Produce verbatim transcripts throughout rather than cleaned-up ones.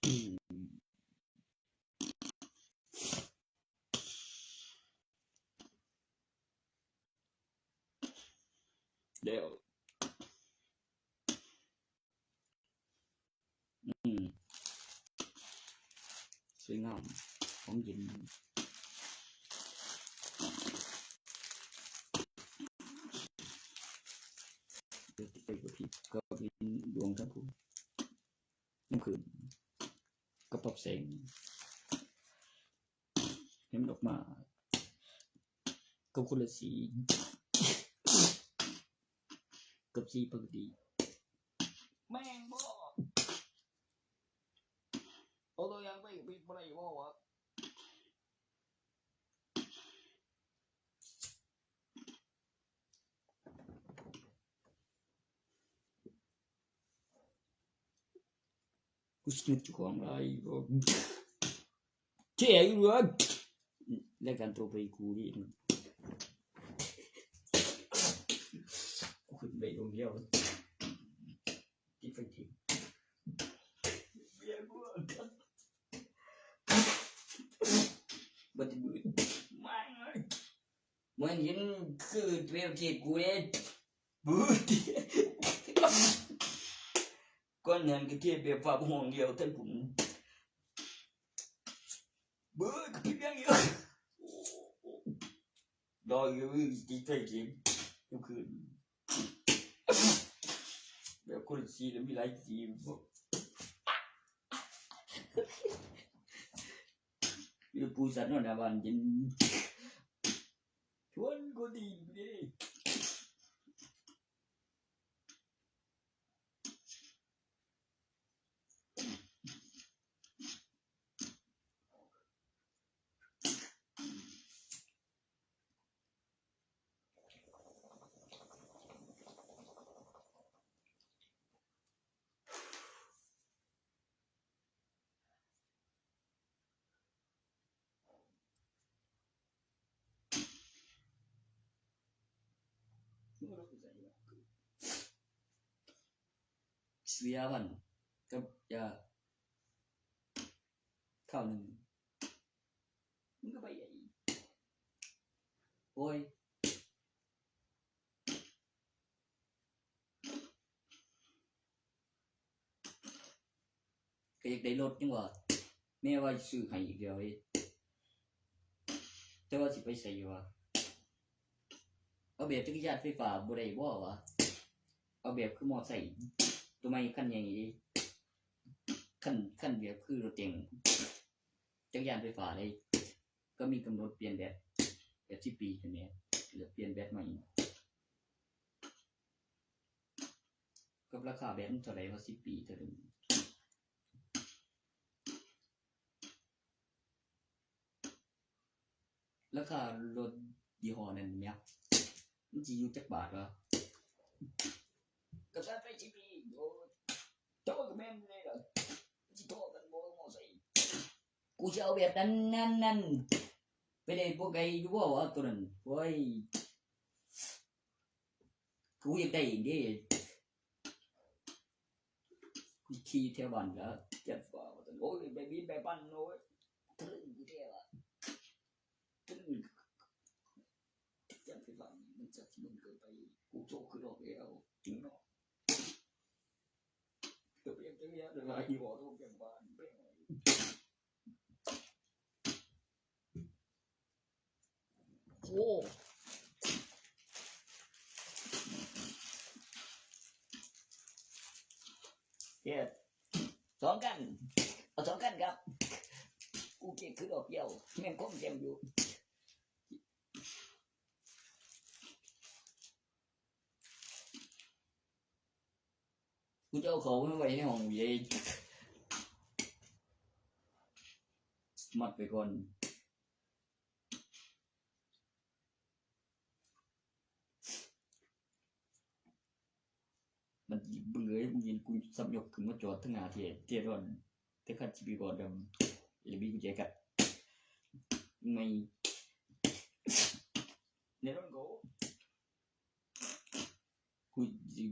เดี๋ยว อืม สวยงาม ของเย็น เดี๋ยวไปกับพี่ กับพี่ดวงครับผม น้ำขึ้น ก็ปรับแสง ให้มันออกมา กับคนละสี กับสีปกติ แม่งบ่ เอาตัวอย่างไปปิดบ่ได้บ่วะ กูสิหยุดเจ้าของไลฟ์บ่ เจ๊อยู่วะ รายการตัวไปกูนี่ กูขึ้นไปดวงเดียว ที่ไปถึง เบียร์กู บัดนี้ไม่เลย เหมือนเห็นคือเปรียบเทียบกูเด้ บู๊ด ก้อนนั้นก็เทียบแบบฟ้าห้องเดียวท่านผม บู๊ด กับพี่เลี้ยงอยู่ ดอยอยู่ที่ใกล้เคียงทุกคืน แบบคนละสีแล้วมีหลายสีบอก อยู่ปูสันนอนหน้าบ้านเย็น ชวนกูดีเด้ สุยาวันกับยาข้าวหนึ่ง มึงก็ไปไอ้ โอ้ย ก็อยากได้รถจังหวะ แม่ว่าซื้อให้อีกแล้วเด้ แต่ว่าสิไปไสวะ เอาแบบจักรยานไฟฟ้าบ่ได้บ่วะ เอาแบบคือมอไซค์ตัวใหม่คันใหญ่เด้ คัน คันแบบคือรถเก๋ง จักรยานไฟฟ้าเลย ก็มีกำหนดเปลี่ยนแบต แปดสิบปีใช่ไหม เหลือเปลี่ยนแบตใหม่ กับราคาแบตมันเท่าไหร่วะ สิบปีเท่าไหร่ ราคารถยี่ห้อนั้นเนี่ย มันสิอยู่จักบาทวะ ก็ใช้ไปสิบปี โอ้ย เจ้าก็แม่นเลยเหรอ สิโทษกันบ่ มอไซค์ กูจะเอาแบบนั้น นั่น นั่น ไปได้บ่ไกลอยู่บ่วะตัวนั้น โอ้ย กูอยากได้เองเด้ กูขี่แถวบ้านก็จัดฟ้าว่าซั่น โอ้ย แบบนี้แบบบ้าน โอ้ย ทะลึ่งกูแท้ว่ะ ทะลึ่ง จัดไปบ้าน มันจัดมันเกินไป กูโชคคือดอกแล้ว จริงเนาะ เดี๋ยวเปลี่ยนจักรยาน เดี๋ยวลาอีหมอโทรเปลี่ยนบ้าน โอ้ เจ็ด สองคัน เอาสองคันครับ กูเก็บคือดอกเดียว แม่งคมเต็มอยู่ กูจะเอาเขาไว้ในห้องเวีย มัดไปก่อน มันเบื่อ มึงเห็นกูสับยกขึ้นมาจอดทั้งหน้าเทียเทียดอน แต่คันสิบก่อนดำ หรือมีกุญแจกัด ไม่ ในรถกู กู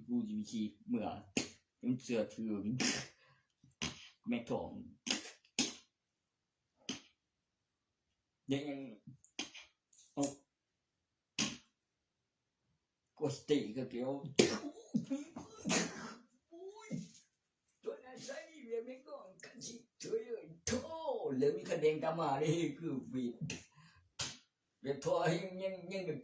กูจะไปขี่เมื่อ มันเสือถือ แม่ทอง เดี๋ยวยังเอาก๋วยเตี๋ยวก็เกี่ยว โอ้ย ตัวนั้นใส่เวียนไม่ก่อนกันสิเฉยเลยโธ่ แล้วมีคะแนนกลับมาเลยคือวีดเวียนพอยังยังยังแบบ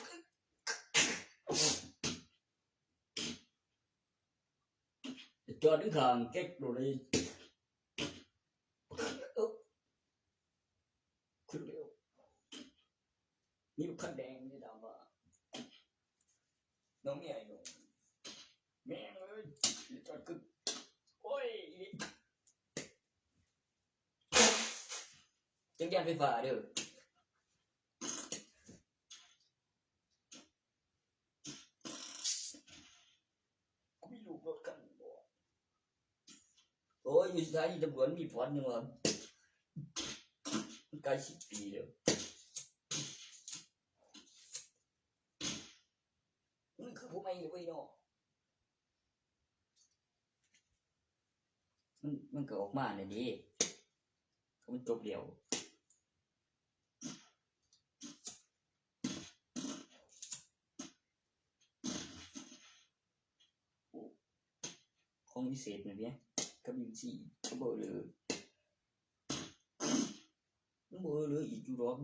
จอดอยู่ข้างเก๊กโลดเลย เอ้า ขึ้นเร็ว มีลูกคันแดงนี่ดำว่า น้องเมียอยู่ แม่งเอ้ย จอดขึ้น โอ้ย จักรยานไฟฟ้าเด้อ กูมีลูกรถคันนี้บ่ โอ้ย อยู่สถานีตำรวจมีพอร์ตหนึ่งว่ะ มันไกลสิบปีแล้ว มันคือผู้ใหม่เว้ยเนาะ มัน มันก็ออกมาเลยดิ ก็มันจบแล้ว ของพิเศษแบบนี้กับยูซีก็บ่เหลือ มันบ่เหลืออีกอยู่ดอก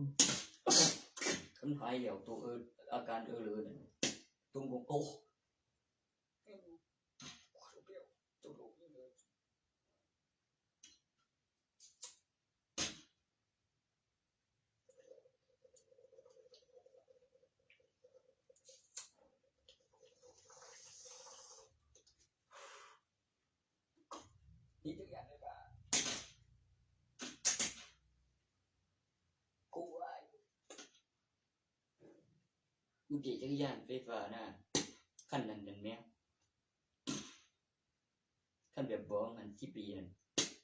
คันหายแล้วตัวเออ อาการเออเลยนั่น ตรงกงโอ้ นี่จักรยานไฟฟ้า กูว่าอยู่ กูเกะจักรยานไฟฟ้านะ คันนั้นนั่นแหม คันแบบบ่อันขี้ปีนั่น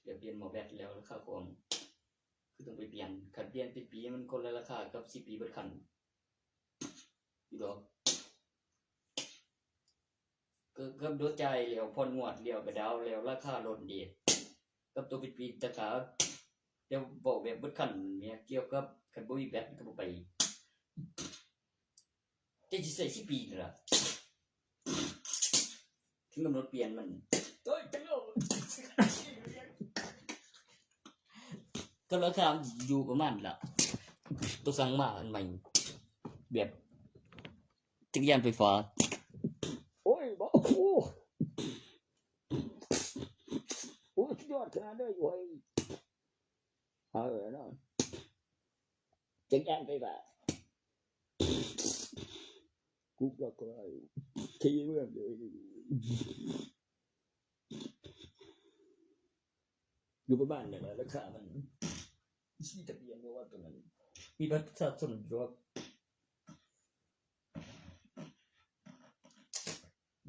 แบบเปลี่ยนหม้อแบตแล้วราคาของ คือต้องไปเปลี่ยน คันเปลี่ยนเป็นปีมันคนละราคากับขี้ปีเบิดคัน อยู่ดอก ก็ ก็โดนจ่ายแล้ว ผ่อนงวดแล้ว ก็ดาวน์แล้ว ราคาลดเด้ กับตัวเป็นปีต่างหาก เดี๋ยวบอกแบบเบิดคันเนี่ย เกี่ยวกับคันบ่มีแบตก็บ่ไป จะสิใส่สิปีนี่ล่ะ ถึงกำหนดเปลี่ยนมัน โอ้ย จังเลย ก็ราคาอยู่ประมาณละ ตัวสั่งมาอันใหม่ แบบจักรยานไฟฟ้า โอ้ย บอก โอ้ โอ้ย สุดยอดขนาดเลย โอ้ย เออเนาะ จักรยานไฟฟ้า กูก็เคยขี่เมืองเลย อยู่ประมาณเนี่ยแหละ ราคามัน มีทะเบียนบ่ว่าตัวนั้น มีบัตรประชาชนอยู่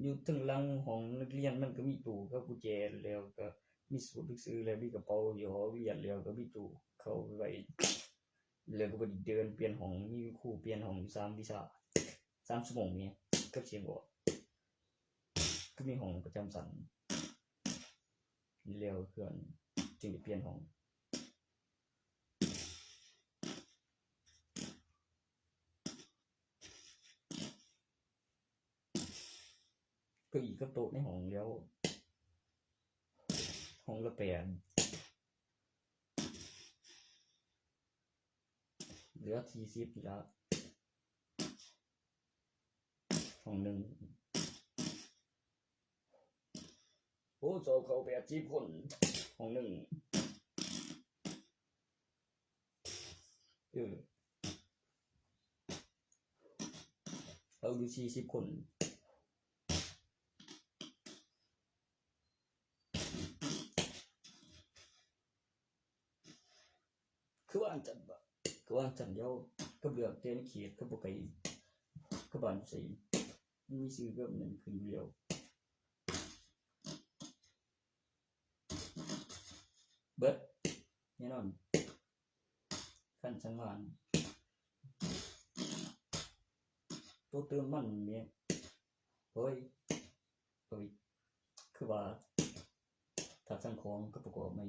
อยู่ทางหลังห้องนักเรียนมันก็มีตู้กับกุญแจ แล้วก็มีสมุดหนังสือ แล้วมีกระเป๋าหยอดเหรียญ แล้วก็มีตู้เข้าไว้ แล้วก็บ่ได้เดินเปลี่ยนห้อง มีครูเปลี่ยนห้องอยู่สามวิชา สามชั่วโมงนี่ กับเสียงออก ก็มีห้องประจำชั้น แล้วเพื่อนจึงได้เปลี่ยนห้อง เก้าอี้กับโต๊ะในห้องแล้ว ห้องละแปด เหลือสี่สิบนี่ละ ห้องหนึ่ง โอ้ สอบเข้าแปดสิบคน ห้องหนึ่ง เออ เอาอยู่สี่สิบคน คือว่าอันจันบ่ คือว่าอันจันเดียว ก็เลือกแต่ในเขต ก็บ่ไกล ก็บ้านใส่ มันมีชื่อก็มันขึ้นอยู่แล้ว เบิด แน่นอน คันสังวาน ตัวเติมมันเนี่ย เฮ้ย เฮ้ย คือว่า ถ้าสั่งของก็ประกอบไม่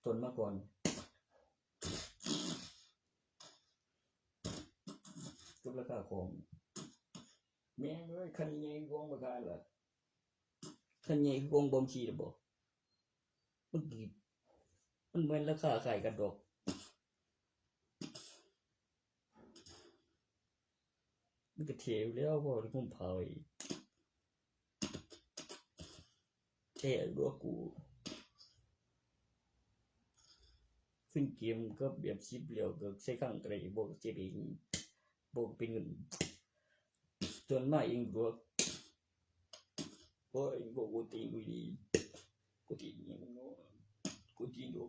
ต้นมาก่อน ราคาของ แม่งเอ้ย คันใหญ่กองบ่ขายละ คันใหญ่กองบ่มขี่ละบ่ มันกี่ มันเหมือนราคาขายกันดอก มันก็เท่อยู่แล้ว เพราะว่าผมเผาอีก แต่ว่ากู ขึ้นเกมก็แบบสิบเหลี่ยวก็ใช้ข้างไกล บอกเจ็บเอง บอกเป็นเงิน จนมาเองบอก โอ้ย บอกกูตีกูดี กูตีนี่มันโง่ กูตีดู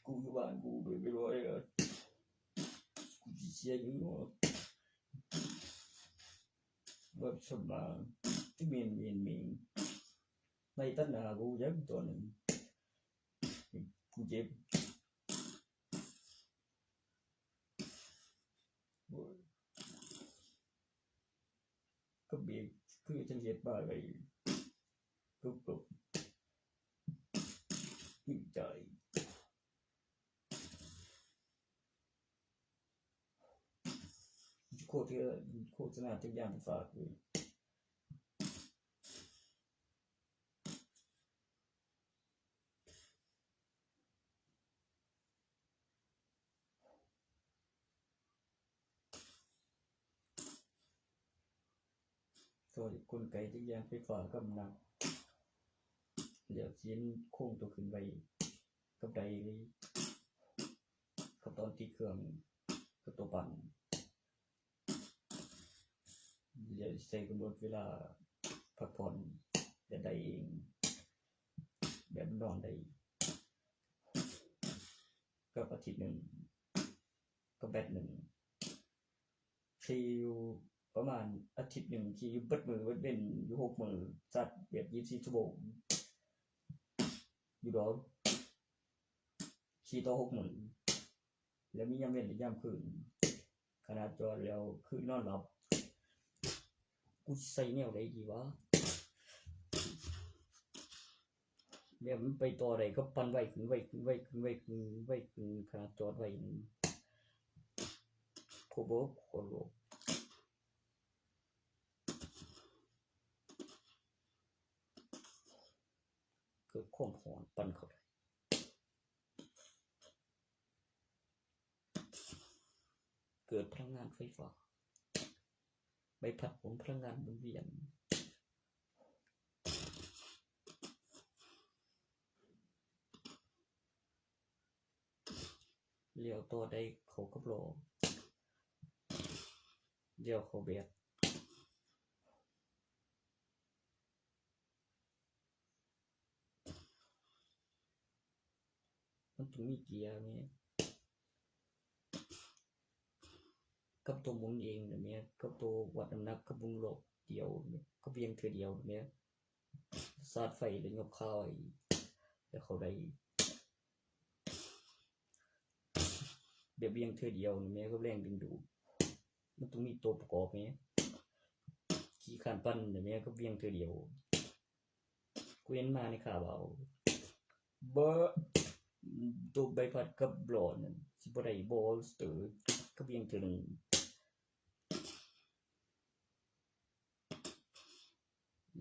กูอยู่บ้านกูไปไปร้อยเลย กูสิเสียอยู่เนาะ แบบสบาย ที่เมน เมน เมน ในตัดหน้ากูยังตัวหนึ่ง กูเจ็บ โอ้ย ก็เบรก คือจังเฮ็ดบ้าอะไร ก็กด ดีใจ โคตรเยอะ โฆษณาทุกอย่างฝากเลย ตัวกลไกจักอย่างไฟฟ้ากับน้ำ เดี๋ยวสิโค้งตัวขึ้นไปกับไดเลย กับตอนติดเครื่อง กับตัวปั่น เดี๋ยวใส่กำหนดเวลาพักผ่อน แบบไดเอง แบบนอนได้ กับอาทิตย์หนึ่ง กับแบตหนึ่ง ขี่อยู่ประมาณอาทิตย์หนึ่ง ขี่อยู่เบิดมื้อเบิดเว็นอยู่หกมื้อ ซัดแบบยี่สิบสี่ชั่วโมง อยู่ดอก ขี่ต่อหกมื้อ แล้วมียามเว็นและยามคืน ขนาดจอดแล้วคือนอนหลับ กูสิใส่แนวใดดีวะ แบบมันไปต่อได้ก็ปั่นไวขึ้น ไวขึ้น ไวขึ้น ไวขึ้น ไวขึ้น ขนาดจอดไว้นี่ โคตรโลก โคตรโลก เกิดความร้อนปั่นเข้าได้ เกิดพลังงานไฟฟ้า ใบพัดหมุนพลังงานหมุนเวียน เลี้ยวต่อได้เข้ากับล้อ เลี้ยวเข้าแบบ มันต้องมีเกียร์แม่ กับตัวหมุนเองนะแม่ กับตัววัดน้ำหนัก กับหมุนรอบเดียวแม่ กับเหวี่ยงเทื่อเดียวนะแม่ สาดไฟแล้วยกคาไว้ แล้วเข้าได้ แบบเหวี่ยงเทื่อเดียวนี่แม่ กับแรงดึงดูด มันต้องมีตัวประกอบแม่ ขี้คร้านปั่นนี่แม่ กับเหวี่ยงเทื่อเดียว กูเห็นมาในข่าวเอา เบอร์ ตัวใบพัดกับล้อนั่น สิบ่ได้ บอลสเตอร์ กับเหวี่ยงเทื่อหนึ่ง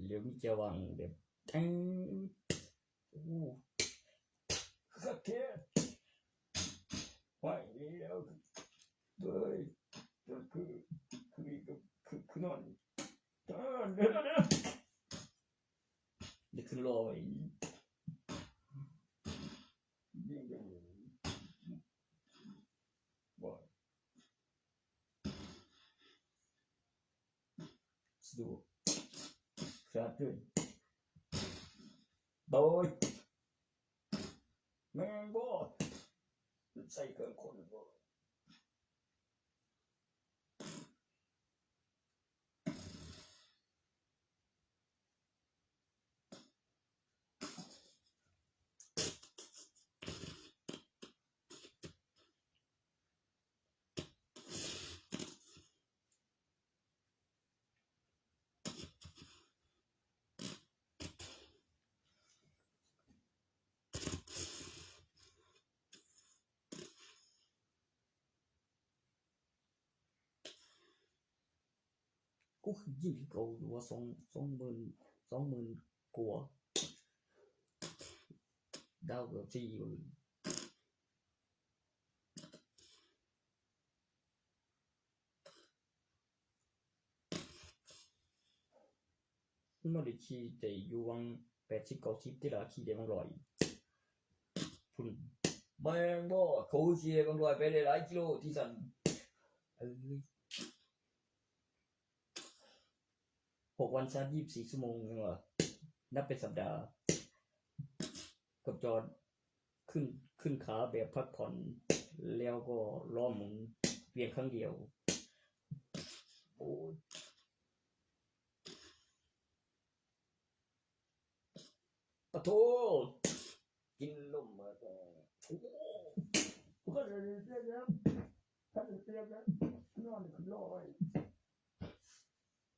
แล้วมีเกียร์ว่างแบบ แต๊ง โอ้ คักแท้ ไหวแล้ว เฮ้ย ก็คือ คือ คือ คือนอน เออ เดี๋ยว เดี๋ยว เดี๋ยว เดี๋ยวขึ้นรอไว้ ยิ่งไป บ่ สะดวก ครับด้วย โดย แม่งบ่ ใส่เครื่องคนบ่ กูคือยิ่งที่เก่าอยู่ว่าสองสองหมื่นสองหมื่นกว่าดาวเกือบสี่หมื่น มันบ่ได้ขี่ได้อยู่วังแปดสิบเก้าสิบที่ละขี่ได้วังร้อยพุ่นแม่งบ่เขาขี่ได้วังร้อยไปได้หลายกิโลที่สั่นเอ้ยหกวันซะยี่สิบสี่ชั่วโมงยังวะนับเป็นสัปดาห์กับจอดขึ้นขึ้นขาแบบพักผ่อนแล้วก็ล้อหมุนเพียงครั้งเดียวโอ้ย ปะโทกินลมมาแต่โอ้โหก็เลยเสียแล้วถ้าเลยเสียแล้วนอนคือลอย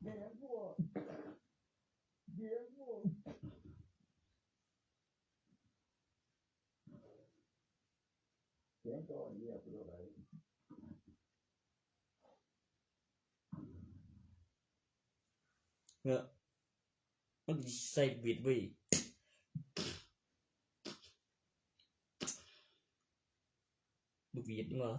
เดี๋ยวพวกเดี๋ยวพวกเสียงก็เงียบไปเลย เออมันใส่บิดเว้ยลูกบิดนี่หว่า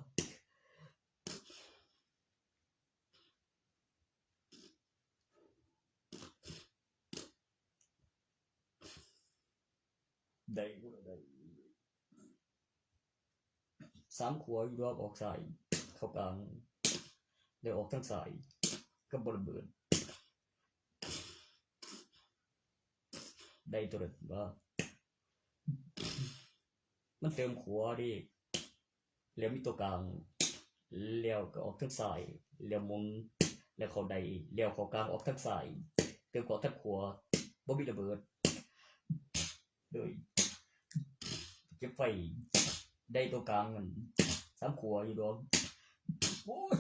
ได้กูละได้ สามขัวอยู่รอบออกซ้ายเข้ากลางแล้วออกทางซ้ายก็บ่ระเบิดได้ตัวละว่ามันเติมขัวเด้แล้วมีตัวกลางแล้วก็ออกทางซ้ายแล้วหมุนแล้วเข้าได้แล้วเข้ากลางออกทางซ้ายเติมขัวทางขัวบ่มีระเบิด เลยเก็บไว้ได้ตัวกลางมันสามขัวอยู่ดอกโอ้ย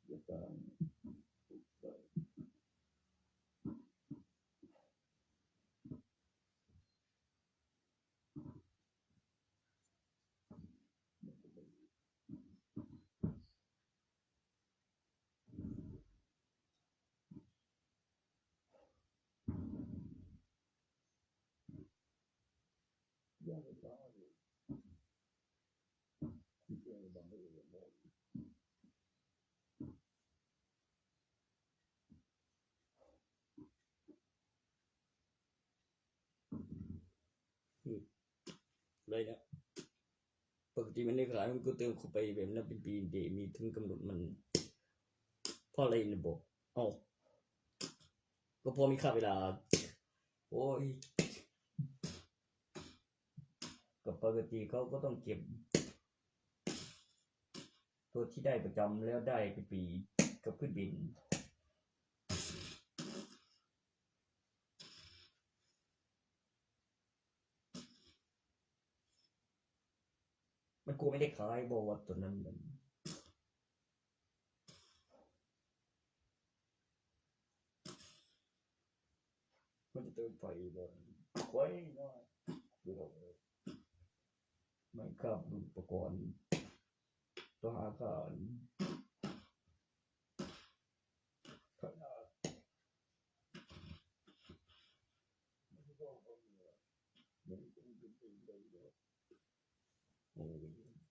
เดี๋ยวก่อนเลยเนี่ยปกติมันได้ขายมันก็เติมเข้าไปแบบนั้นเป็นปีเดมีถึงกำหนดมันเพราะอะไรเนี่ยบอกเอ้าก็พอมีค่าเวลาโอ้ยกับปกติเขาก็ต้องเก็บตัวที่ได้ประจำแล้วได้เป็นปีกับขึ้นบิน มันกูไม่ได้ขายบอวัดตัวนั้นมันมันจะเติมไฟบ่ไว้น้อยไม่ครับอุปกรณ์ตัวหาขานขนาดมันก็บ่มีอะมันก็เป็นไปได้แล้ว โอ้ย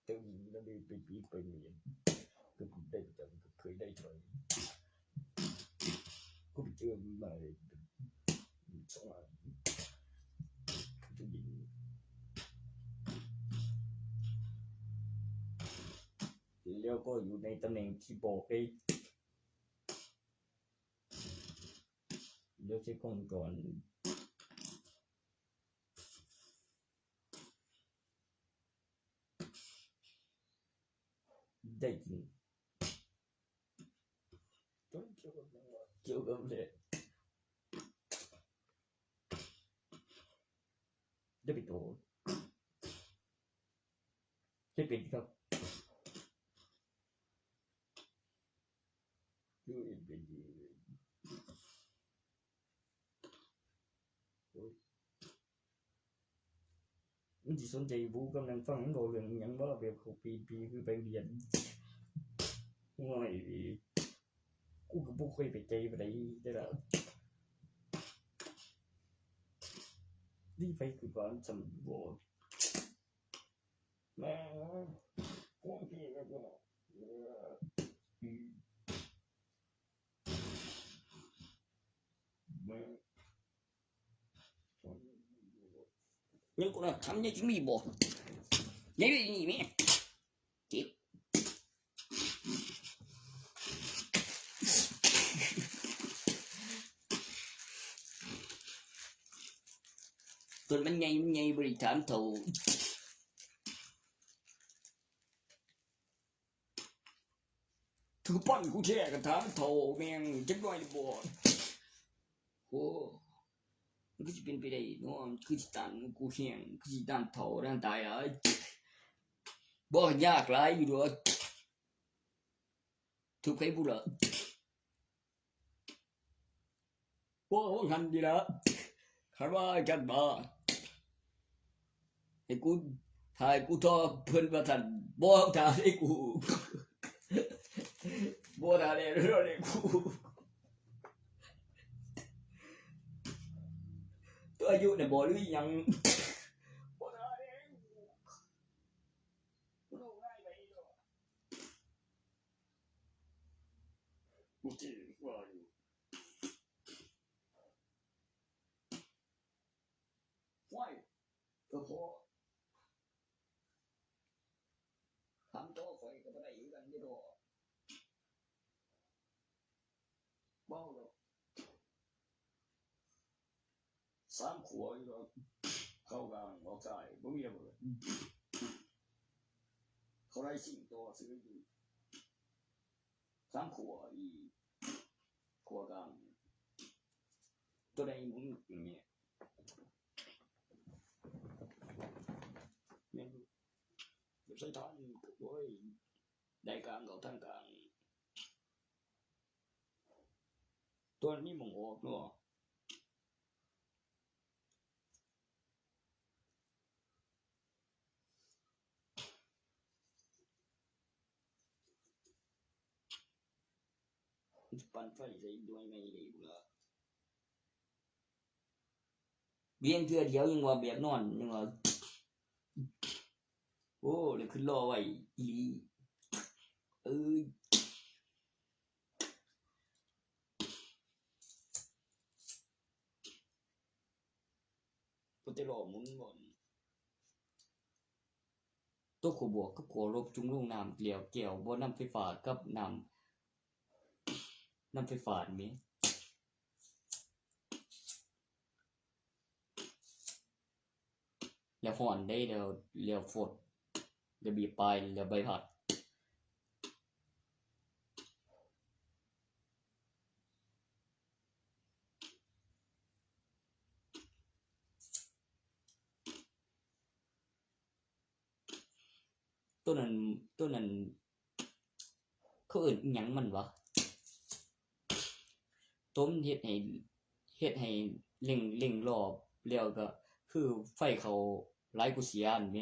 แต่มันก็ได้ไปปีไปเมียนก็ได้จังก็เคยได้ถอยก็ไปเจอมันมาเลยสองอันก็จะยิงแล้วก็อยู่ในตำแหน่งที่บอกไอ้เดี๋ยวเช็คกล้องก่อน ได้จริงเกี่ยวกับเรื่องเกี่ยวกับเลยได้ไปโตใช่เป็นครับยูเอ็นเป็นดีเลยโอ้ย มันสิสนใจบูกับนั่งฟังมันเว้าเรื่องอิหยังบ่ แบบเขาปีนผีคือไปเรียน โอ้ย กูก็บ่ค่อยไปใจปานใดเด้อล่ะ นี่ไปคือก่อนสำรวจ แม่ง พวกพี่ก็คือ ยังกูนะทำยังจะมีบ่ยังมีนี่แม่จิบต้นมันใหญ่ มันใหญ่ บริถามเท่า ถือป้อนกูแท้กระถางเฒ่าแม่งจักหน่อยบ่ โอ้ มันคือสิเป็นไปได้เนาะ มันคือสิต้านกูแฮง คือสิต้านเฒ่าร่างตายหลาย บ่ยากหลายอยู่ดอก ถือไผบุล่ะ บ่ว่าหั่นดีละ คันว่าจั่งบ่ ให้กู ถ้าให้กูทอเพิ่นว่าซั่น บ่ ถ้าให้กู บ่ ถ้าได้ บ่ ถ้าได้กู ตัวอายุเนี่ยบ่ หรือหยัง บ่ ถ้าได้กู กูสิว่าอยู่ ห้วย ก็พอ ถามต่อข้อยก็บ่ได้คือกันเด้อ เว้าดอก สามขัวอยู่ดอก เข้ากลางออกซ้าย บ่มีระเบิด เขาได้สิ่งต่อซื้ออยู่ สามขัวอีก ขัวกลาง ตัวใดมึงเนี่ย แม่นอยู่ เดี๋ยวใส่ทาน โอ้ย ได้กลางเขาทางกลาง ตัวนี้มองออกเนาะ มันสิปั่นไฟใส่หน่วยไม้ได้บ่ล่ะ เวียนเทื่อเดียวยังว่าแบบนอน ยังว่า โอ้ เลยขึ้นรอไว้อีหลี เอ้ย บ่แต่รอหมุนบ่อน ตัวขั้วบวกกับขั้วลบจุ่งลงน้ำแล้วแก้วบ่นำไฟฟ้ากับน้ำ นำไฟฟ้านี่แหม แล้วฮ้อนเด้ แล้ว แล้วฟด แล้วบีบปลาย แล้วใบพัด ตัวนั้น ตัวนั้น เขาเอิ้นอิหยังมันวะ ต้มเฮ็ดให้ เฮ็ดให้เร่ง เร่งรอบ แล้วก็คือไฟเข้าหลายกว่าเสียอันแหม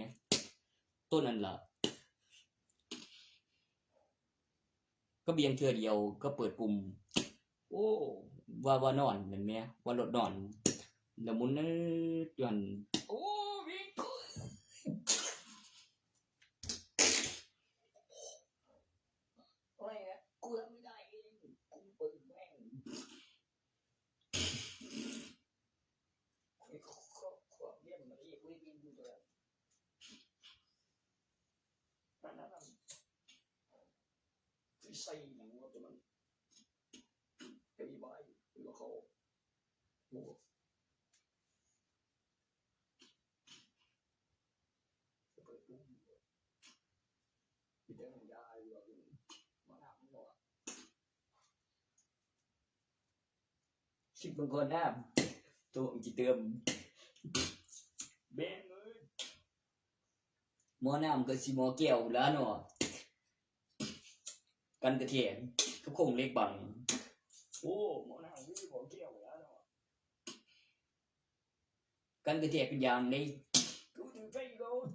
ตัวนั้นล่ะ ก็เบียงเทื่อเดียวก็เปิดปุ่ม โอ้ ว่า ว่านอนนั่นแหม ว่ารถนอน แล้วหมุนเอิ้ดอยู่หั่น โอ้ โอ้ย กูทำไม่ได้เอง กูเปิดแม่ง ไอ้ครอบครัวเนี่ยมันเรียกไม่บินอยู่เลย นั่นน่ะ คือใส่หนังว่าตัวมัน จะมีใบหรือว่าเขา โอ้ จะเปิดปุ๊บ มีแต่มันยาอยู่อะ มันหนักมันหน่วง คิดเบิ่งก่อนนะ ตัวมันสิเติม แม่งเอ้ย หม้อน้ำก็สิหม้อแก้วแล้วเนาะ กันกระแทกกับโครงเหล็กบัง โอ้ หม้อน้ำก็สิหม้อแก้วแล้วเนาะ กันกระแทกเป็นอย่างใด ไฟโลด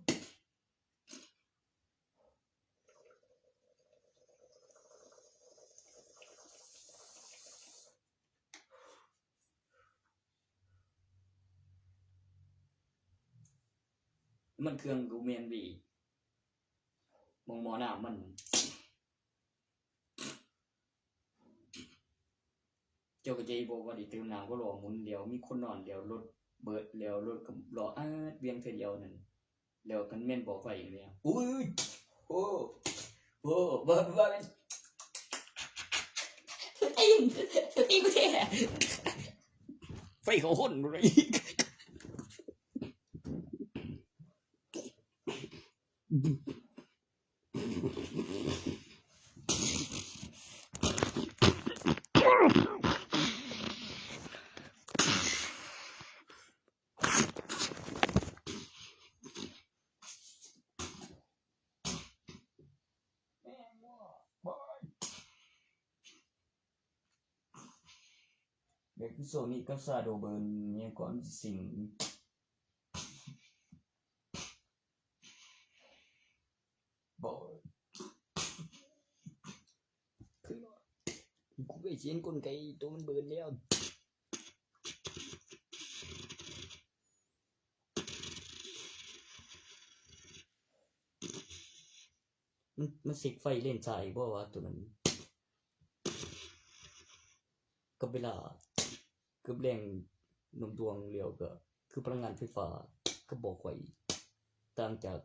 มันเครื่องกูแม่นบี มองหมอน้ำมัน เจ้าก็ใจบอกว่าได้เติมน้ำก็รอหมุนเดียว มีคนนอนเดียว รถเบิดแล้ว รถก็รออาดเวียงเทื่อเดียวนั่น แล้วกันแม่นบอกไฟแล้ว อุ้ย โอ้ โอ้ บ่ บ่แม่น ตีน ตีนกูแท้ ไฟเขาห้นเลย เดี๋ยวคือโซนิกับซาโดเบิร์นเนี่ยก่อนสิง บ่ คือกูไปเสียงกลไกตัวมันเบิร์นแล้ว มัน มันเช็คไฟเลนซ้ายบ่วะตัวนั้น กับเวลา กับแรงโน้มถ่วงแล้วก็คือพลังงานไฟฟ้า ก็บอกไว้ ต่างจาก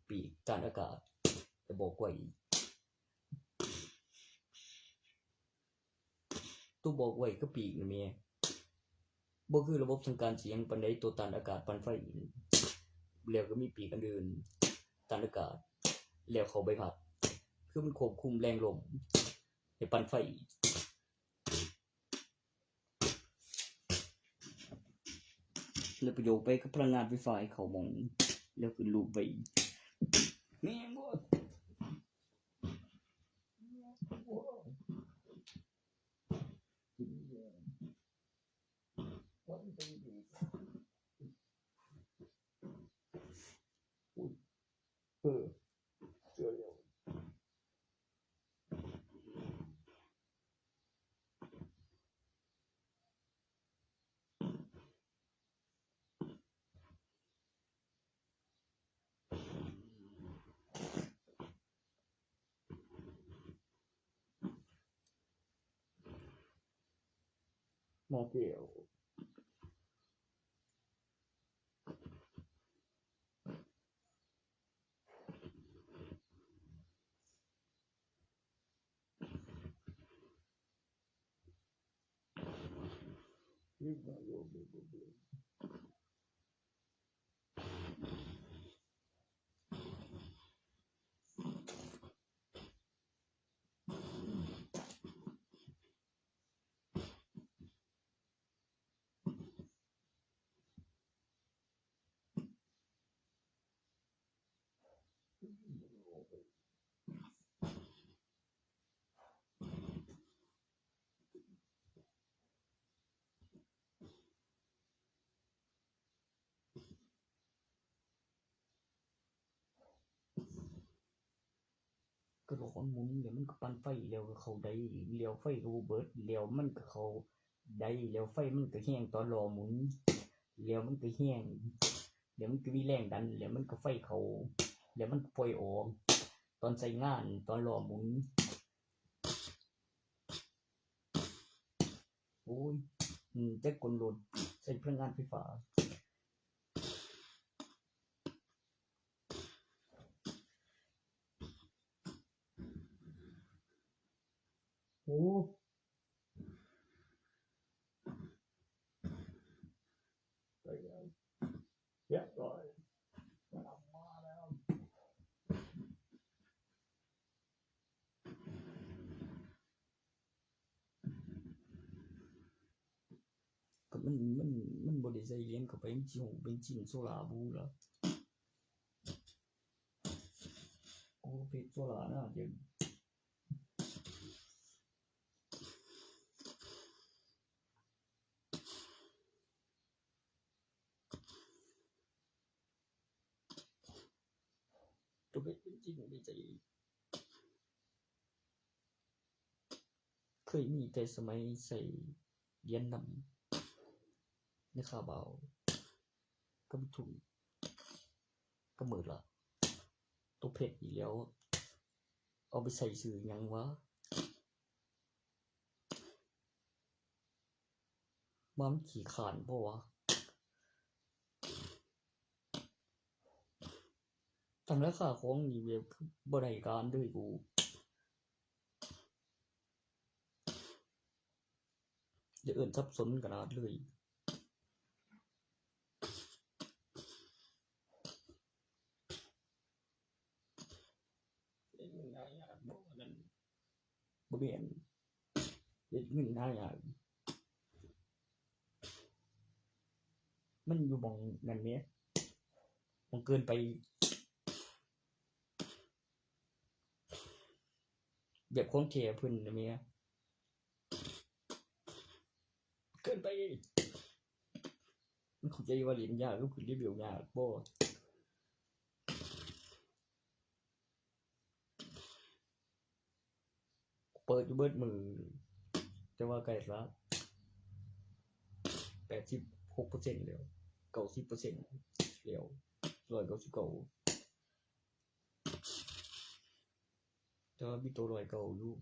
ปีกต้านอากาศ ก็บอกไว้ ตัวบอกไว้คือปีกนี่แหม บ่คือระบบทางการเสียงปานใด ตัวต้านอากาศปานไฟ แล้วก็มีปีกอันอื่น ต้านอากาศ แล้วเข้าใบพัด คือมันควบคุมแรงลมให้ปานไฟ แล้วประโยคไปกับพลังงานไฟฟ้าให้เข้าหม่อง แล้วขึ้นรูปไว้ แม่นบ่ เออ เจอแล้ว หม้อแก้ว ก็ร้อนหมุน แล้วมันก็ปั่นไฟ แล้วก็เข้าได้ แล้วไฟก็บ่เบิด แล้วมันก็เข้าได้ แล้วไฟมันก็แฮงตอนล้อหมุน แล้วมันก็แฮง แล้วมันก็มีแรงดัน แล้วมันก็ไฟเข้า แล้วมันก็ปล่อยออก ตอนใช้งาน ตอนล้อหมุน โอ้ย อืม แต่กลโลด ใช้พลังงานไฟฟ้า โอ้ ไปแล้ว เรียบร้อย กลับมาแล้ว ก็มัน มัน มันบ่ได้ใส่เหรียญเข้าไป มันสิฮู้เป็นชิ้นโซลาร์บ่ฮู้ล่ะ โอ้ เพชรโซลาร์น่าจะ ก็ เป็นจริงในใจ เคยมีแต่สมัยใส่เหรียญนำ ในคาบาว ก็มีทุน ก็หมื่นละ ตัวเพชรอีกแล้ว เอาไปใส่ซื้อหยังวะ มันขี้ข้านบ่วะ ตั้งราคาของนี่แบบบ่ได้การเลยกู อย่าเอิ้นสับสนขนาดเลย เฮ็ดเงินหายากบ่ อันนั้นบ่แม่น เฮ็ดเงินหายาก มันอยู่หม่องนั่นแหม หม่องเกินไป แบบของแท้เพิ่นน่ะแหม เกินไป มันเข้าใจว่าเล่นยาก ก็คือเลเวลยากบ่ เปิดอยู่เบิดมื้อ แต่ว่าใกล้ละ แปดสิบหกเปอร์เซ็นต์แล้ว เก้าสิบเปอร์เซ็นต์แล้ว ร้อยเก้าสิบเก้า แต่ว่ามีตัวร้อยเก้าอยู่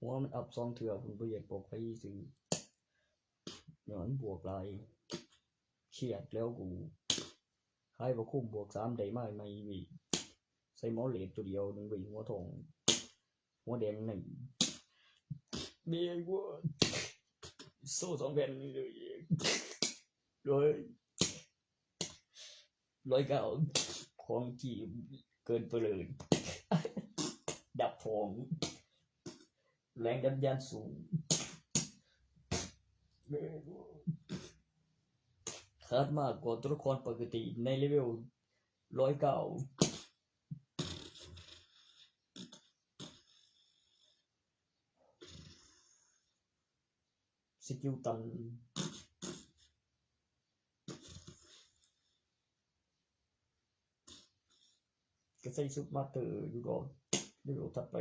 หัวมันอัพสองเทื่อ ผมบ่อยากบอกใครซื้อ ย้อนบวกหลาย เครียดแล้วกู ขายบ่คุ้ม บวกสามได้มาใหม่อีก ใส่หมอเลดตัวเดียวหนึ่งไปหัวทอง หัวแดงหนึ่ง เบียร์กู โซ่สองแผ่นเลย ร้อย ร้อยเก้า ของจีบเกินไปเลย ดับฟอง แรงดันยานสูง คาดมากกว่าตัวละครปกติในเลเวลร้อยเก้า สกิลตัน ก็ใส่ชุดมาสเตอร์อยู่ดอก เลเวลถัดไป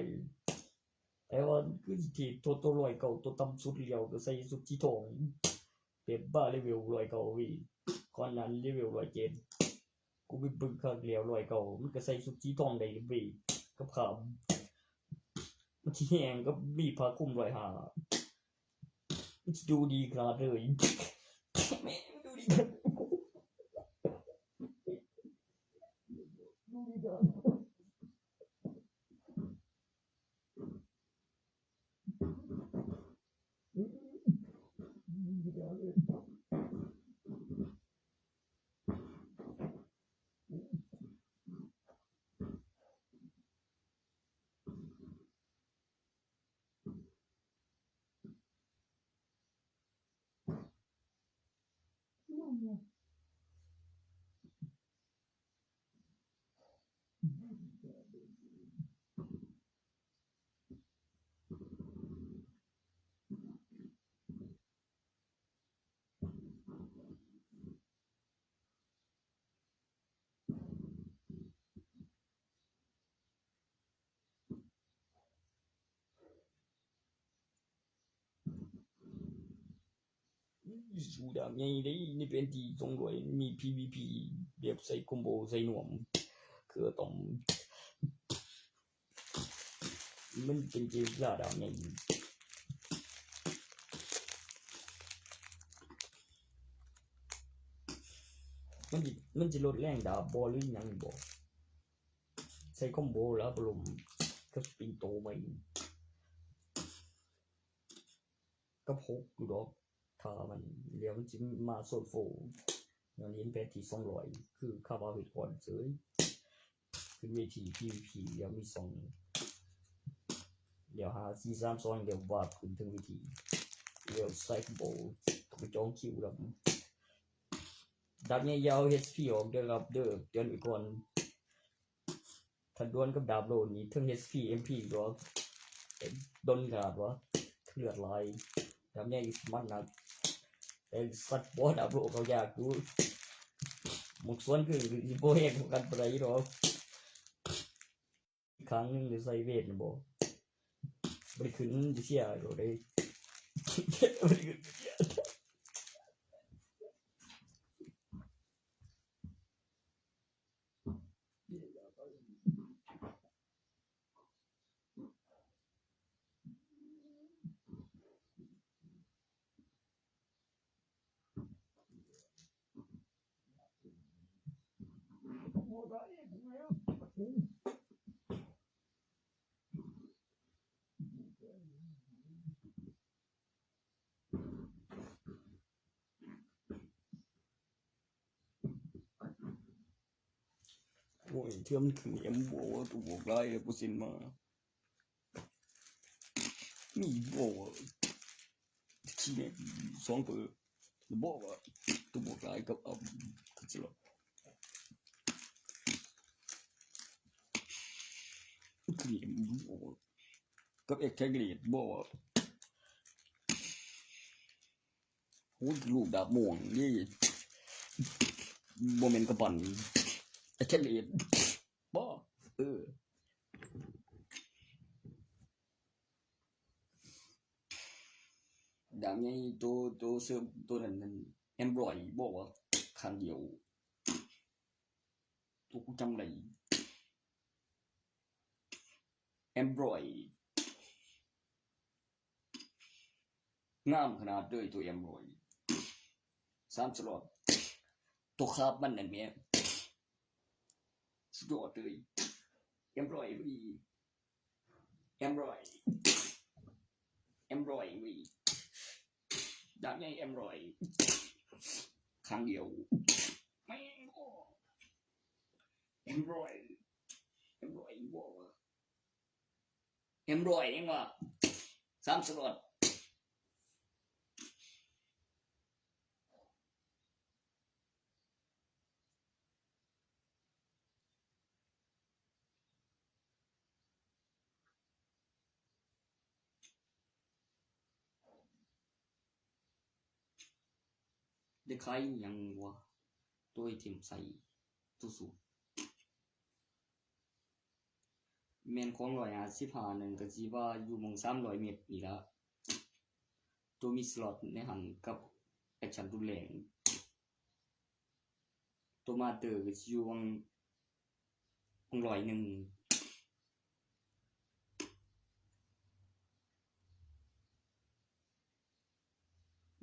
แต่ว่าคือสิเทรดตัว ตัวร้อยเก้า ตัวต่ำสุดแล้ว ก็ใส่ชุดสีทอง แบบบ้าเลเวลร้อยเก้าเว้ย ก่อนนั้นเลเวลร้อยเจ็ด กูไปเบิ่งคักแล้วร้อยเก้า มันก็ใส่ชุดสีทองได้เว้ย กับขาม มันสิแฮงกับมีผ้าคลุมร้อยห้า มันสิดูดีขนาดเลย แม่งดูดีขนาด ดูดีขนาด สู้ดาบใหญ่ได้ในแผนที่สองร้อย มี พีวีพี แบบใส่คอมโบใส่นวม คือต้อง มันเป็นเกมล่าดาบใหญ่ มันสิ มันสิลดแรงดาบบ่หรือหยังบ่ ใส่คอมโบแล้วบรมกับสปริงโตใหม่ กับหกอยู่ดอก ถ้ามันเดี๋ยวมันสิมาโซนโฟร์ ย้อนเห็นแผนที่สองร้อย คือคาบาเฮ็ดก่อนเฉย ขึ้นเวที พีวีพี เดี๋ยวมีสอง เดี๋ยวหา สี่สาม สอง เดี๋ยววาบขึ้นถึงเวที เดี๋ยวใส่คอมโบ ไปจองคิวแล้ว ดาบใหญ่ยาว เอชพี ออกเด้อครับเด้อ เตือนไว้ก่อน ถ้าดวลกับดาบโลนี่ เทิง เอชพี เอ็มพี ก็ดนขนาดวะ เลือดไหล ดาบใหญ่มันหนัก ด ไอ้สัตว์บอสอัพโหลดเขายากอยู่ หมกสวนคือสิบ่แฮงกันปานใดดอก อีกครั้งหนึ่งหรือใส่เวทน่ะบ่ บ่ได้ขึ้นเสียโดดเลย บ่ได้ขึ้นเสีย โอ้ย เทื่อมันขึ้นเอ็มบวกว่าตัวบวกหลายเลยเปอร์เซ็นต์มา มีบวกว่า ขี้เนี่ย สองเปอร์บอกว่า ตัวบวกหลายกับ เอา ก็จะหรอก ขี้เนี่ย บวกว่า กับเอ็กแคกรีดบอกว่า โอ้ย ลูกดาบม่วงนี่ บ่แม่นกระป๋อน ไอ้แคทเลด บ่ เออ ดาบใหญ่โต โตเสริมตัวนั้นนั่น แอมบรอยบอกว่า ข้างเดียว ตัวกูจำได้ แอมบรอย งามขนาดเลยตัวแอมบรอย สามสล็อต ตัวคาบมันนั่นแหม สุดยอดเลย แอมบรอยพอดี แอมบรอย แอมบรอยเว้ย ดาบใหญ่แอมบรอย ครั้งเดียว แม่ง โอ้ แอมบรอย แอมบรอยบอกว่า แอมบรอยยังว่า สามสล็อต ได้ขายอิหยังวะ ตัวไอเทมใส่ ตัวสูตร แม่นของร้อยห้าสิบห้านั่นก็สิว่าอยู่หม่องสามร้อยเมตรนี่ละ ตัวมีสล็อตในหั่นกับแอคชั่นรุนแรง ตัวมาสเตอร์ก็สิอยู่หม่อง หม่องร้อยหนึ่ง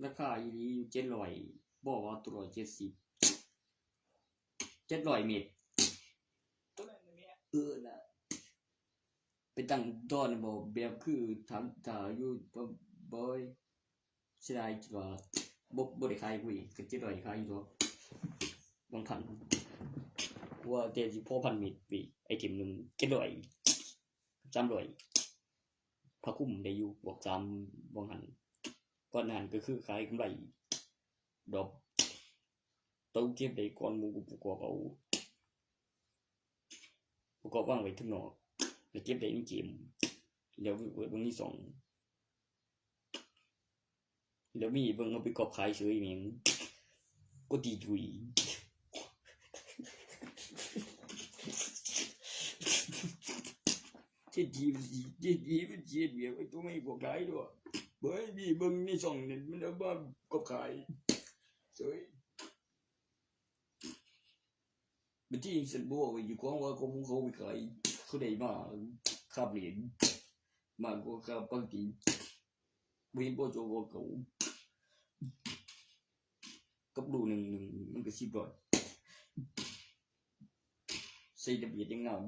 ราคาอีหลีอยู่เจ็ดร้อย บอกว่าตัวร้อยเจ็ดสิบ เจ็ดร้อยเมตร ตัวนั้นแหม เออน่ะ ไปตั้งดอนบ่ แบบคือถาม ถ้าอยู่บ่ บ่ เสียดายที่ว่าบ่ บ่ได้ขายกูอีก ก็เจ็ดร้อยขายอยู่ดอก บางพัน ว่าแต่สิพอพันเมตรไป ไอเทมหนึ่ง เจ็ดร้อย สามร้อย ผ้าคลุมได้อยู่ บวกสาม บางหัน ก่อนหน้านั้นก็คือขายกำไร ดอก โตเก็บได้ก่อนหมู่ กูประกอบเอา ประกอบวางไว้ข้างนอก แล้วเก็บได้ในเกม แล้วเบิ่งที่สอง แล้วมีเบิ่งเอาไปกอบขายเฉยแม่ง ก็ตีจุย เจ็ดจีมันสิ เจ็ดจีมันสิเฮ็ดเวียกไอ้ตัวไม่บอกขายด้วย เบิ่งมีเบิ่งในช่องนี่มันเอามากอบขายเฉย บัดนี้ฉันบอกว่าอยู่ของว่าของเขาไปขาย เขาได้มาคาบเหรียญ มากกว่าคาบปกติ บ่เห็นบ่โจกว่าเขา กับลูกหนึ่งหนึ่งมันก็สิบร้อย ใส่ระเบียดยังงาม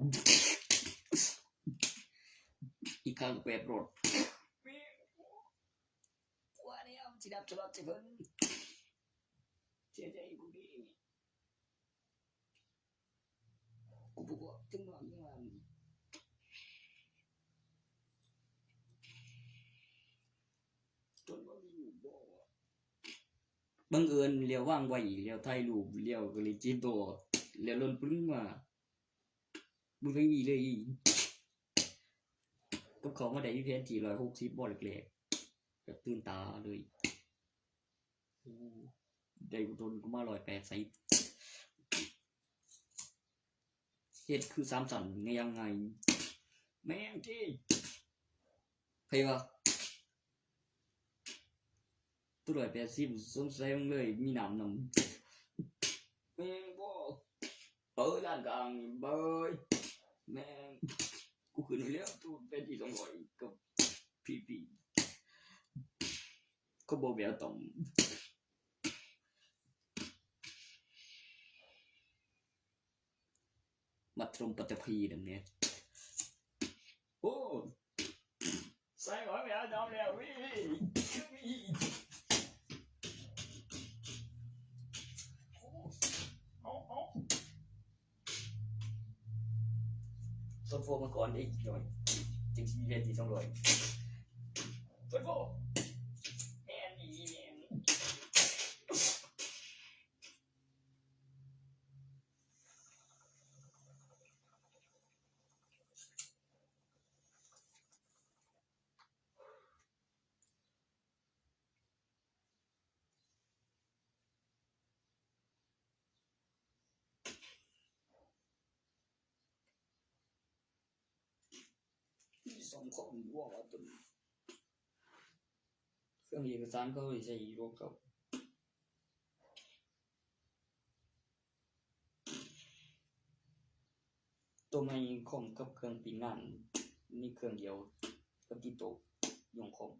อีกครั้งแปดร้อย กว่าแล้วสิดับสล็อตสิเพิ่น เสียใจกูดี กูบ่บอกถึงว่ามึงว่า จนว่ามีอยู่บ่ บังเอิญเหลียววางไว้ เหลียวถ่ายรูป เหลียวก็เลยจิตบ่ เหลียวหล่นปึ้งมา มึงก็อีเลยอี กับเขามาได้อยู่แผนที่ร้อยหกสิบบ่แรกๆ แบบตื่นตาเลย โอ้ ได้โดนกูมาร้อยแปดใส่ เฮ็ดคือสามสันไงยังไง แม่งที่ใครวะ ตัวร้อยแปดสิบสงสัยมึงเลย มีน้ำนำ แม่งบ่ เออ ด้านกลางนี่เบย แม่ง กูขึ้นไปแล้ว ตัวเป็นที่สองร้อยกับพีพี ก็บอกแบบต้อง มัดตรงปัตตภีดังเนี้ย โอ้ ใส่หัวแมวดำแล้ววิ วิ เอา เอา ต้นโฟมาก่อนอีกหน่อย จึงสิมีเวทีสองร้อย ต้นโฟ แม่นอีหลีแม่น มีสองข้อมูลว่าตัวนี้ เครื่องเอกสารเขาใช้รถเขา ตัวใหม่คอมกับเครื่องปิ้นงาน มีเครื่องเดียวกับที่โต๊ะยงคอม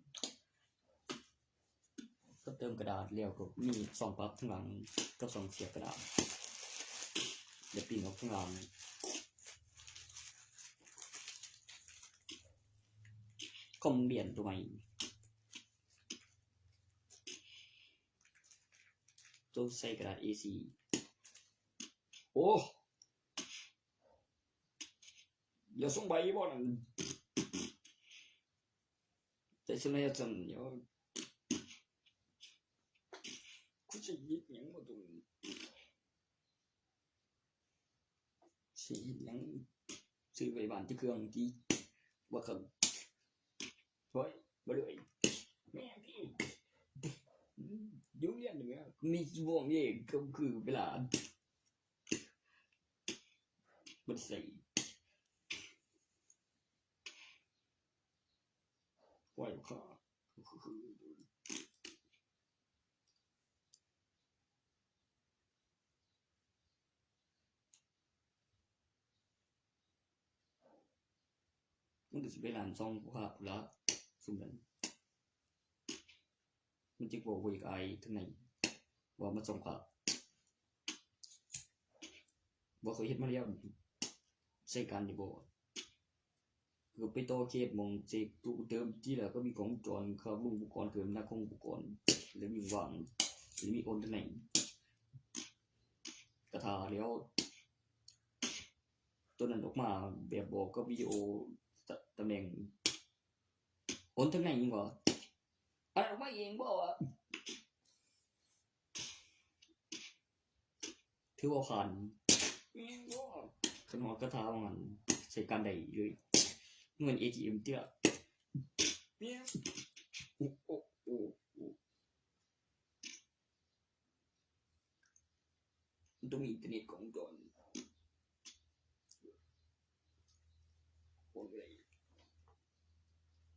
ก็เติมกระดาษแล้วก็มีซองพับข้างหลังกับซองเสียบกระดาษ เดี๋ยวปิ้นออกข้างหลัง คอมเบียนตัวใหม่ ตัวใส่กระดาษ เอสี่ โอ้ อย่าส่งใบบ่นั่น แต่ฉันไม่อยากจะเดี๋ยว กูจะยิดหยังมาตรงนี้ สิเฮ็ดหยัง ซื้อไปบ้านที่เครื่องที่ ว่าเขา โอ้ย บ่ได้ แม่พี่ อยู่เรียนอยู่แม่ มีบ่วงเองก็คือเวลา บ่ได้ใส่ ไหวบ่คะ มันก็สิไปร้านซ่องผู้ค้าพุ้นละ ซุมนั้น มันจิบอกว่าอยากอายทางใน ว่ามาซ่องผ้า บ่เคยเฮ็ดมาแล้ว ใช้การอยู่บ่ ก็ไปต่อเคสหม่องเช็คตู้เติมที่แล้วก็มีกล้องวงจรครับ ลุงอุปกรณ์เติมหน้ากล้องอุปกรณ์ แล้วมีวาง แล้วมีโอนตำแหน่ง กระทาแล้ว ตัวนั้นออกมาแบบบอกกับวิดีโอตำแหน่ง โอนตำแหน่งบ่ อันออกมาเองบ่วะ ถือว่าผ่าน แม่นบ่ คันฮอดกระทาว่างั้น ใช้การได้เลย เหมือน เอทีเอ็ม เตื้อ แม่น โอ้ โอ้ โอ้ โอ้ มันต้องมีอินเทอร์เน็ตของก่อน โอนไปเลย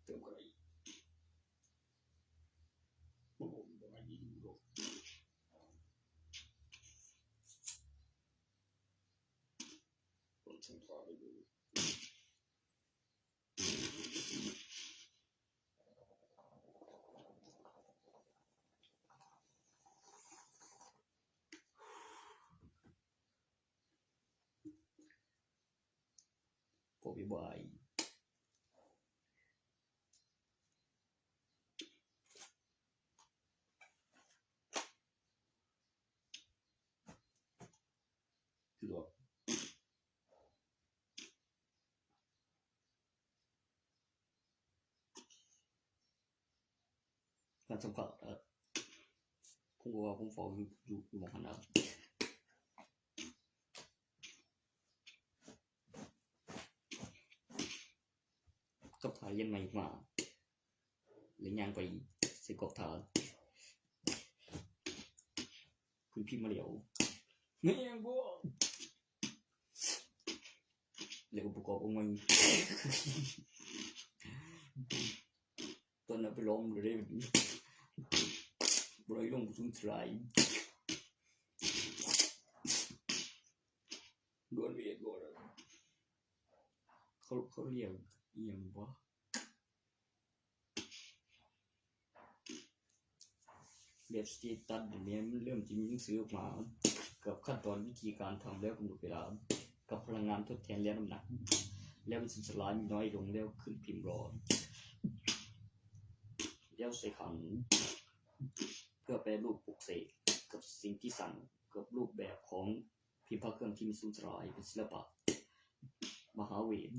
เติมก็ได้ โอ้โห บ่ได้ยินหรอก โอนส่งต่อไปดู พอไปบ่าย คือว่า การสัมผัส เอ่อ ผมว่าผมเฝ้าอยู่ อยู่ อยู่หม่องหั้นนะ กับถ่ายเย็นใหม่มา แล้วย่างไปใส่กรอบถ่าย มันพิมพ์มาแล้ว แม่งบ่ แล้วก็ประกอบเอาไง ตอนนั้นไปลองเลย บ่ได้ลงทุนเท่าไหร่ ดวลเวทบ่ได้ เขา เขาเรียกอิหยังวะ แบบสเตตัสเดี๋ยวนี้มันเริ่มจะมีหนังสือออกมา กับขั้นตอนวิธีการทำแล้วกำหนดเวลา กับพลังงานทดแทนและน้ำหนัก แล้วมันสูญสลายมีน้อยลงแล้วขึ้นพิมพ์รอ แล้วใส่ขัง เพื่อแปรรูปปลุกเสกกับสิ่งที่สั่งกับรูปแบบของพิมพ์พระเครื่องที่มีสูญสลายเป็นศิลปะ มหาเวท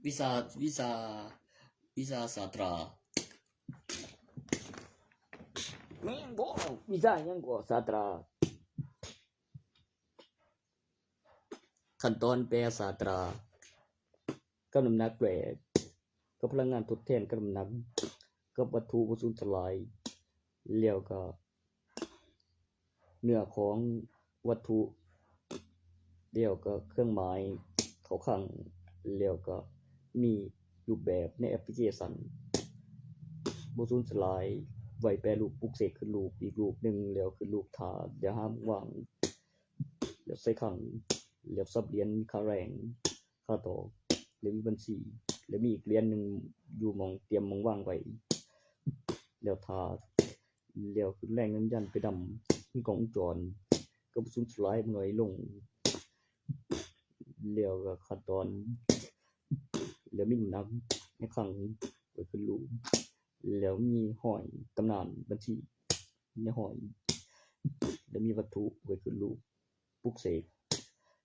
วิชา วิชา วิชาศาสตรา แม่งบ่ วิชาหยังก็ศาสตรา ขั้นตอนแปรศาสตรา กับน้ำหนักแปร กับพลังงานทดแทนกับน้ำหนัก กับวัตถุบ่สูญสลาย แล้วก็ เนื้อของวัตถุ แล้วก็เครื่องหมายเข้าข้าง แล้วก็มีรูปแบบในแอปพลิเคชัน บ่สูญสลาย ไว้แปรรูปปลุกเสกขึ้นรูปอีกรูปหนึ่ง แล้วขึ้นรูปธาตุ แล้วห้ามวาง แล้วใส่ขัง แล้วสับเหรียญค่าแรง ค่าตอก แล้วมีบัญชี แล้วมีอีกเหรียญหนึ่งอยู่หม่องเตรียมหม่องวางไว้ แล้วธาตุ แล้วขึ้นแรงยืนยันไปดำ มีกล้องวงจร ก็บ่สูญสลายมันน้อยลง แล้วก็ขั้นตอน แล้วมีน้ำหนักในขังไว้ขึ้นรูป แล้วมีห้อยตำนานบัญชี ในห้อย แล้วมีวัตถุไว้ขึ้นรูป ปลุกเสก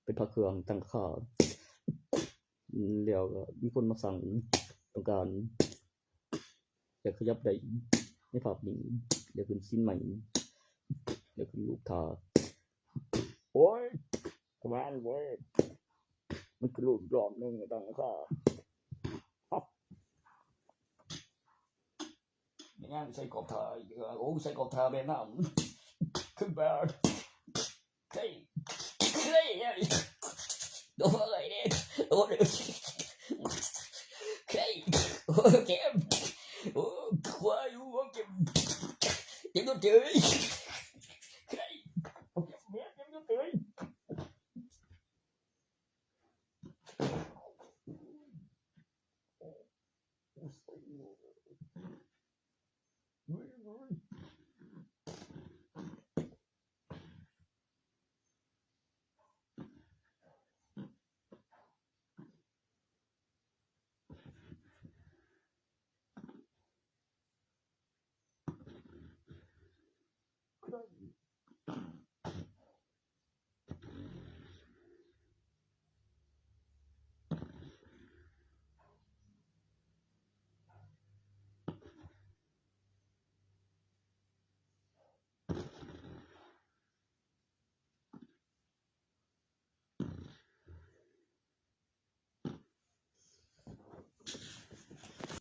เป็นพระเครื่องตั้งค่า แล้วก็มีคนมาสั่งต้องการ อยากขยับได้ในภาพนิ่ง แล้วขึ้นซีนใหม่ แล้วขึ้นรูปธาตุ โอ้ย กระบาลเว้ย มันคือรูปรอบหนึ่งตั้งค่า ไม่งั้นใส่กรอบถ่าย โอ้ ใส่กรอบถ่ายแบบนั้น ขึ้นแบบ เฮ้ย เฮ้ย เฮ้ย โดนอะไรเนี่ย โดน เฮ้ย โอ้ เกม โอ้ ควาย โอ้ เกม เกมโดนเจอ